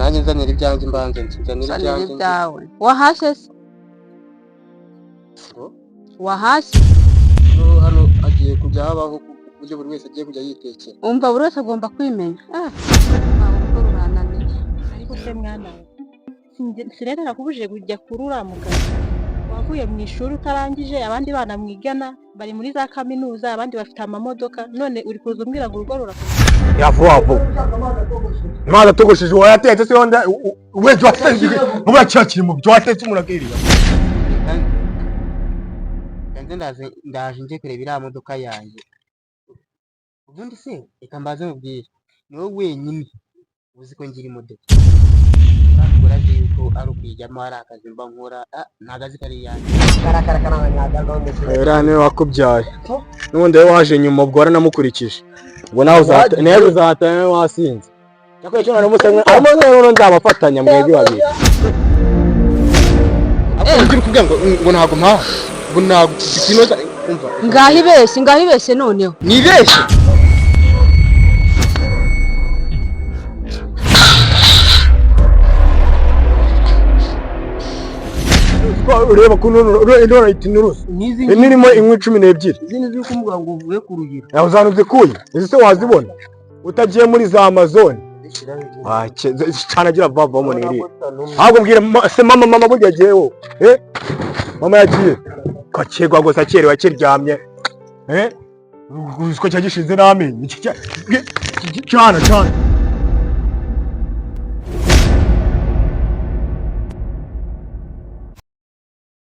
Nanjye nzanira ibyanjye, mbanze nzanira Sanira ibyanjye. Ibyawe wahashye se? Ngo? Wahashye? Hano hano hagiye kujya habaho ku buryo buri wese agiye kujya yitekera. Umva, buri wese agomba kwimenya. Ah, urugo rurananiye. Ariko se mwana we, sinari narakubujije kujya kuri uriya mugabo? Wavuye mu ishuri utarangije, abandi bana mwigana bari muri za kaminuza, abandi bafite amamodoka, none uri kuza umbwira ngo urugo rurakomeye. Ya, vuba vuba. Amazi atogosheje wayatetse se? Wenda wese watetse vuba, cya kiri mu byo watetse umuntu akiriya. Kanze ndaje, ndaje nje kureba iriya modoka yanjye. Ubundi se reka mbaze mubwire, ni wowe wenyine uzi ko ngira imodoka. Urazi yuko ari ukuyijyamo, ari akazi mba nkora. Ah, ntabwo azi ko ari iyanjye. Uriya niwe wakubyaye, n'ubundi wowe waje nyuma, ubwo waranamukurikije. Ubwo nawe uzata n'ejo uzatana nawe wasinze. Cyakora icyo nari musa arimo rero, nzabafatanya mwebwe babiri. Ariko uri kuvuga ngo ntabwo mpaha, ngo ntabwo ikinoza, umva. Ngaho ibeshye, ngaho ibeshye noneho. Nibeshye? Ureba ukuntu inora itinurusu N'izi imwe irimo inkwi 12. Izindi ziri kumubwira ngo uvuye ku rugero. Nawe uzana uzikuye izi se wazibona utagiye muri za Amazon? Canagira vuba vuba muniri. Ahubwo mbwira se mama, mama burya yagiye wowe? Eh, mama yagiye kakegwa gusa, akerewe, akiryamye. Eh, uziko cyagishinze n'amenyo. Iki cana cana.